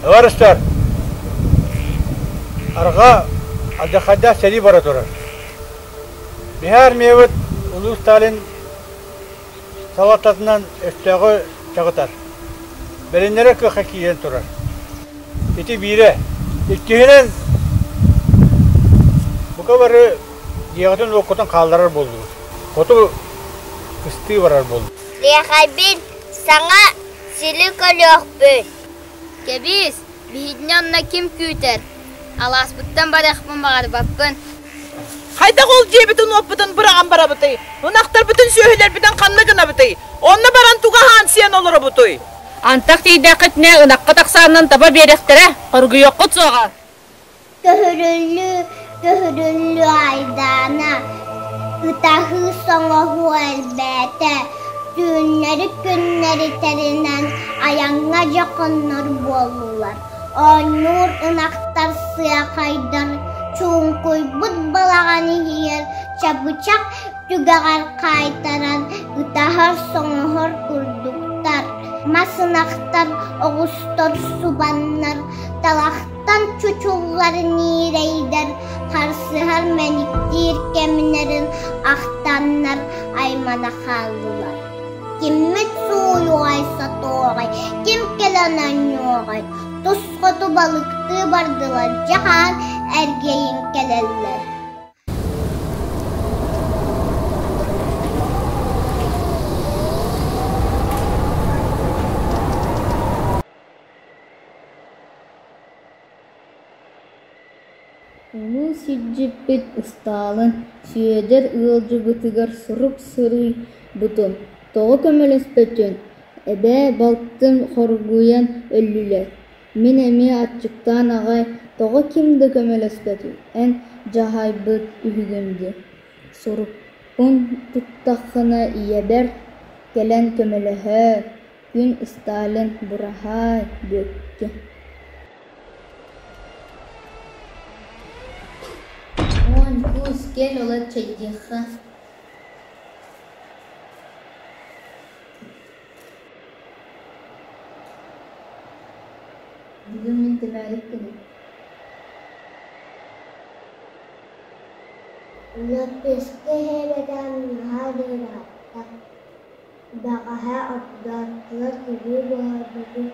Товарищтар, арҕаа алдьархайдаах сэрии бара турар. Биһи армиябыт Улуу Сталин салалтатынан өстөөҕү чаҕытар, бэриннэрэр кыахха киирэн турар. Ити биирэ. Иккиһинэн, бука бары дьиэҕитин-уоккутун хаалларар буоллугут. Хоту кыстыы барар буоллугут. Лиэхэйбин саҥа сили көрүөхпүт. Кэбиис, биһигини онно ким күүтэр? Алааспыттан барыахпын баҕарбаппын. Хайдах ол дьиэбитин-уоппутун быраҕан барабытый? Ынахтарбытын, сүөһүлэрбитин ханна гынабытый? Онно баран тугу аһаан сиэн олоробутуй? Антах тиийдэххитинэ ынаххыт ахсаанынан таба биэриэхтэрэ, хоргуйуоххут суоҕа. Көһөрүллүү, көһөрүллүү айдаана, ытаһыы-соҥоһуу элбээтэ, түүннэри-күннэри тэринэн айаҥҥа дьэ хоннор буоллулар. Оонньуур ынахтар сыахайдар, чуҥкуйбут балаҕан иһигэр чабычах түгэҕэр хаайтаран ытаһар-соҥоһор курдуктар. Мас ынахтар, оҕустар субаннар, талахтан чучуллар ньиирэйдэр харсыһар мэниктиир кэмнэрин ахтаннар аймана хааллылар. Киммит сууйуоҕай, сотуоҕай, ким кэлэн оонньуоҕай, тус хоту балыктыы бардылар, дьаһаан эргийэн кэлэллэр. Улуу сирдьиппит Ыстаалын Сүөдэр ыалдьыбытыгар сурук суруйбутун, тоҕо көмөлөспөтүн, эбээ балтым хоргуйан өллүлэр, мин эмиэ аччыктаан аҕай тоҕо ким да көмөлөспөтүй, эн дьаһайбыт үһүгүн дии, сурукпун туттаххына ийэбэр кэлэн көмөлөһөөр, күн Сталин быраһаай Бүөккэ Уон куус кэл ыла чэйдиэххэ Бүгүн мин тимээрик гынным Лэппиэскэ иһээбэтэҕим наһаа да ыраатта. Бэҕэһээ ордооччулар күрүө буһарбытын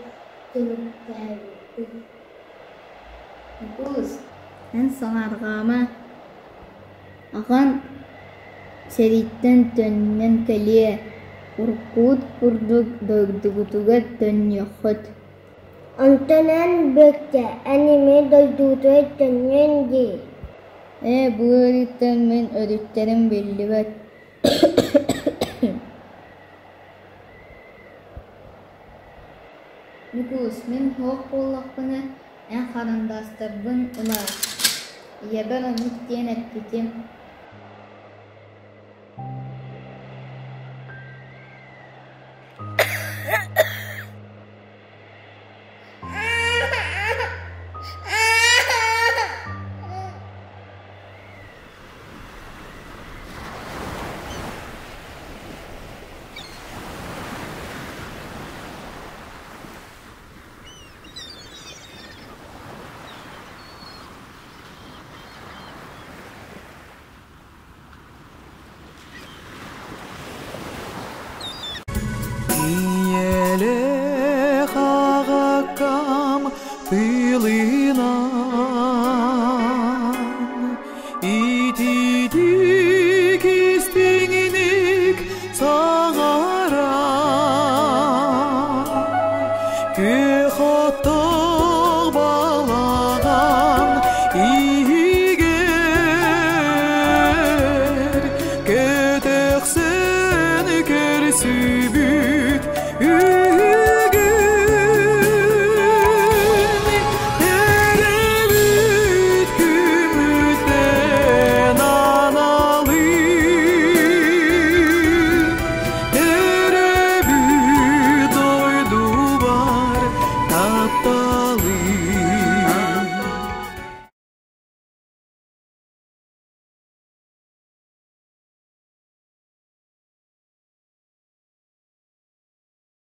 түмүктээбиппит. Ньукуус, эн санаарҕаама, аҕаҥ сэрииттэн төннөн кэлиэ, уруккубут курдук дойдугутугар төннүөххүт. Онтон эн, Бүөккэ, эн эмиэ дойдугутугар төннүөҥ дии. Ээ, бу ыарыыттан мин өрүттэрим биллибэт Ньукуус, мин суох буоллахпына, эн харандаастарбын ылаар, ийэбэр оннук диэн эппитим